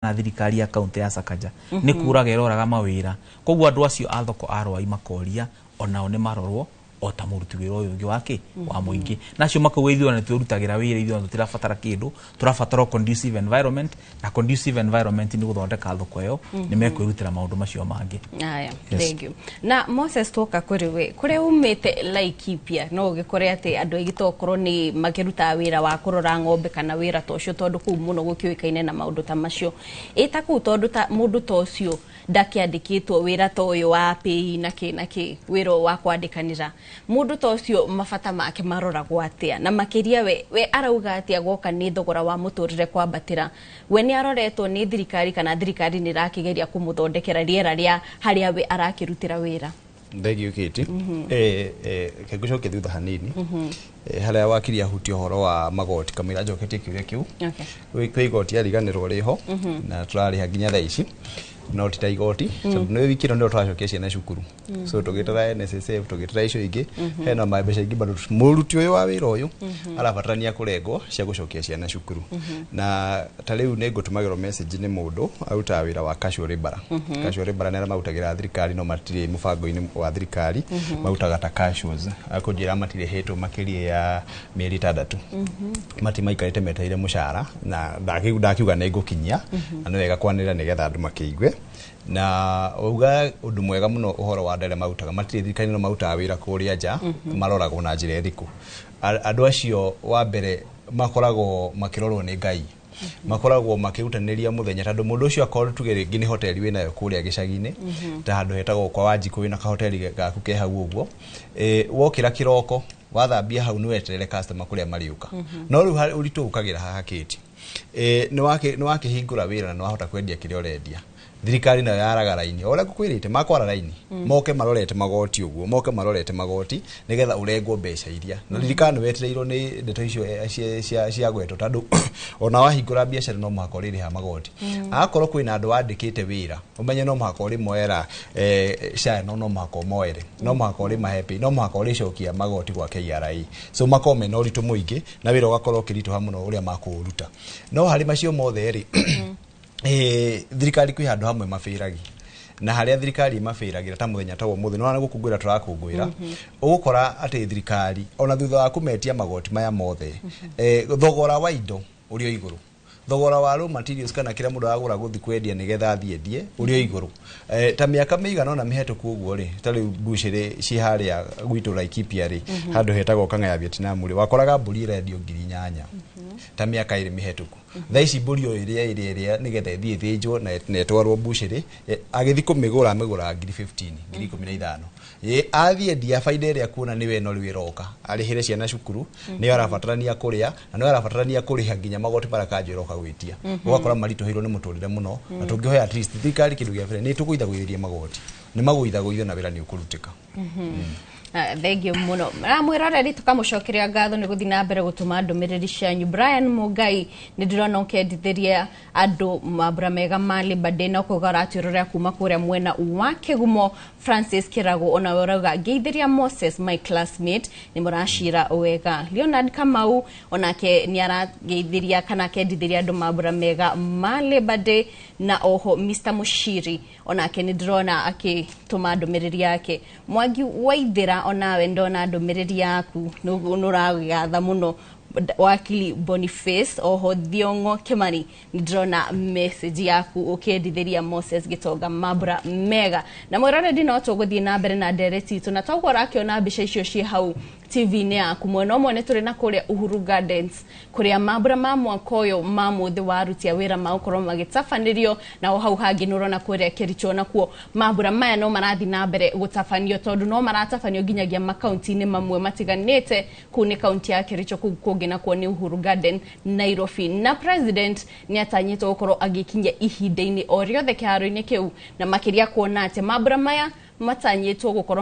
Na thirikari ya kaunti ya Sakaja nĩ kũraga ĩroraga mawĩra. Koguo andũ acio a thoko a Rwai makoria onao nĩ marorwo o ta mũruti wĩra ũyũ ũngĩ wake wa mũingĩ. Na acio makauga, ithuĩ ona nĩtwĩrutagĩra wĩra, ithuĩ ona tũtirabatara kĩndũ, tũrabatara o conducive environment, na conducive environment nĩ gũthondeka thoko ĩyo, nĩ mekwĩrutĩra maũndũ macio mangĩ. Aya. Yes. Thank you. Na Moses, twoka kũrĩ we, kũrĩa umĩte Laikipia, no ũgĩkore atĩ andũ aingĩ tokorwo nĩ makĩrutaga wĩra wa kũrora ng'ombe kana wĩra ta ũcio, tondũ kũu mũno gũkĩũĩkaine na maũndũ ta macio. Ĩ ta kũu, tondũ ta mũndũ ta ũcio ndakĩandĩkĩtwo wĩra ta ũyũ wa pay na kĩ na kĩ, wĩra ũyũ wa kwandĩkanĩra, mũndũ ta ũcio mabata make maroragwo atĩa? Na makĩria we arauga atĩa gwoka nĩ thogora wa mũtũrĩre kwambatĩra? We nĩ aroretwo nĩ thirikari, kana thirikari nĩ ĩrakĩgeria kũmũthondekera rĩera rĩa harĩa we arakĩrutĩra wĩra? Thank you, Kate. Reke ngũcokie thutha hanini harĩa wakiri ahutia ũhoro wa magoti, kamũira njoketie kĩũria kĩu. Kwĩ igoti ariganĩrwo rĩho na tũrarĩha nginya thaa ici, no ti ta igoti, tondũ nĩ wiki ĩno nĩyo tũracokia ciana cukuru, so tũgĩtara NSSF, tũgĩtara icio ingĩ, hena mbeca ingĩ bado mũruti ũyũ wa wĩra ũyũ arabatarania kũrengwo cia gũcokia ciana cukuru. Na ta rĩu nĩ ngũtũmagĩrwo message nĩ mũndũ arutaga wĩra wa casual laborer. Casual laborer nĩ arĩa marutagĩra thirikari no matirĩ mũbango-inĩ wa thirikari, marutaga ta casuals. Akũnjĩra matirĩhĩtwo makĩria ya mĩeri 6, mati maikarĩte metereire mũcara, na ndakiuga nĩ ngũkinyia na nĩ wega kwanĩrĩra nĩgetha andũ makĩigue. Na uga ũndũ mwega mũno ũhoro wa andũ arĩa marutaga matirĩ thirikari no marutaga wĩra kũrĩa nja, maroragwo na njĩra ĩrĩkũ? Andũ acio wa mbere makoragwo makĩrorwo nĩ Ngai, makoragwo makĩrutanĩria mũthenya, tondũ mũndũ ũcio akorwo tuge rĩngĩ nĩ hoteli wĩnayo kũrĩa gĩcagi-inĩ, ta handũ hetagwo kwa Wanjikũ, wĩna kahoteli gaku ke hau ũguo, wokĩra kĩroko wathambia hau nĩ weterere customer kũrĩa marĩũka. No rĩu ũritũ ũkagĩra haha, Kate, nĩ wakĩhingũra wĩra na nĩ wahota kwendia kĩrĩa ũrendia, thirikari nayo yaraga raini o ũrĩa ngũkwĩrĩte, makwara raini moke marorete magoti ũguo, moke marorete magoti nĩgetha ũrengwo mbeca iria. Na ririkana nĩ wetereirwo nĩ ndeto icio cia gwetwo, tondũ ona wahingũra biacara no mũhaka ũrĩrĩha magoti. Akorwo kwĩna andũ wandĩkĩte wĩra, ũmenye no mũhaka ũrĩmoera SHA, no mũhaka ũmoere, no mũhaka ũrĩmahe pay, no mũhaka ũrĩcokia magoti gwa KRA. So makorwo mena ũritũ mũingĩ na wĩra ũgakorwo ũkĩritũha mũno ũrĩa makũũruta. No harĩ macio mothe rĩ, thirikari kwĩ handũ hamwe mabĩragi, na harĩa thirikari ĩmabĩragĩra ta mũthenya ta ũmũthĩ nĩ gũkũngũĩra tũrakũngũĩra, ũgũkora atĩ thirikari ona thutha wa kũmetia magoti maya mothe, thogora wa indo ũrĩ o igũrũ, thogora wa raw materials kana kĩrĩa mũndũ aragũra gũthiĩ kwendia nĩgetha athiĩ endie ũrĩ o igũrũ. Ta mĩaka mĩigana ũna mĩhetũku ũguo rĩ, ta rĩu mbucĩrĩ ci harĩa gwitũ Laikipia rĩ, handũ hetagwo Kang'a ya Vietnam rĩ, wakoraga mbũri ĩrendio 8,000 ta mĩaka 2 mĩhetũku. Thaa ici mbũri o ĩrĩa ĩrĩa nĩgetha ĩthiĩ ĩthĩnjwo na ĩtwarwo mbucĩrĩ, agĩthiĩ kũmĩgũra amĩgũraga ngiri 15, 15,000. Athiĩ endia, baida ĩrĩa kuona nĩwe ĩno rĩu ĩroka arĩhĩre ciana cukuru, nĩyo arabatarania kũrĩa na nĩyo arabatarania kũrĩha nginya magoti marĩa kanjũ ĩroka gwĩtia. Ũgakora maritũhĩirwo nĩ mũtũrĩre mũno. Na tũngĩhoya at least thirikari, kĩndũ gĩa mbere nĩ tũgũithagũithĩria magoti, nĩ magũithagũithio na wĩra nĩ ũkũrutĩka. Thank you mũno na mwĩroreri, tũkamũcokeria ngatho nĩ gũthiĩ na mbere gũtũma ndũmĩrĩri cianyu. Brian Mũngai, nĩ ndĩrona ũkendithĩria andũ mambura mega ma Labor Day, na ũkauga ũratwĩrorera kuma kũrĩa mwena wa Kĩgumo. Francis Kĩrago, onawe ũrauga, "Ngeithĩria Moses, my classmate, nĩ mũracira wega." Leonard Kamau onake nĩ arageithĩria kana akendithĩria andũ mambura mega ma Labor Day. Na oho Mr Mushiri onake nĩ ndĩrona akĩtũma ndũmĩrĩri yake. Mwangi Waithĩra, onawe ndona ndũmĩrĩri yaku, nĩ ũragatha mũno wakili Boniface. Oho Thiongo Kimani, nĩ ndĩrona message yaku ũkĩendithĩria Moses Gitonga mambura mega. Na mwĩroreri, no tũgũthiĩ na mbere na ndereti itũ, na toguo ũrakĩona mbica icio ciĩ hau TV-inĩ yaku. Mwena ũmwe nĩ tũrĩ na kũrĩa Uhuru Gardens, kũrĩa mambura ma mwaka ũyũ ma mũthĩ wa aruti a wĩra magũkorwo magĩtabanĩrio, na o hau hangĩ nĩ ũrona kũrĩa Kericho nakuo mambura maya no marathiĩ na mbere gũtabanio, tondũ no maratabanio nginyagia makaunti-inĩ mamwe matiganĩte. Kũu nĩ kaunti ya Kericho, kũu kũngĩ nakuo nĩ Uhuru Garden, Nairobi. Na president nĩ atanyĩtwo gũkorwo agĩkinyia ihinda-inĩ o rĩothe kĩharo-inĩ kĩu, na makĩria kuona atĩ mambura maya matanyĩtwo gũkorwo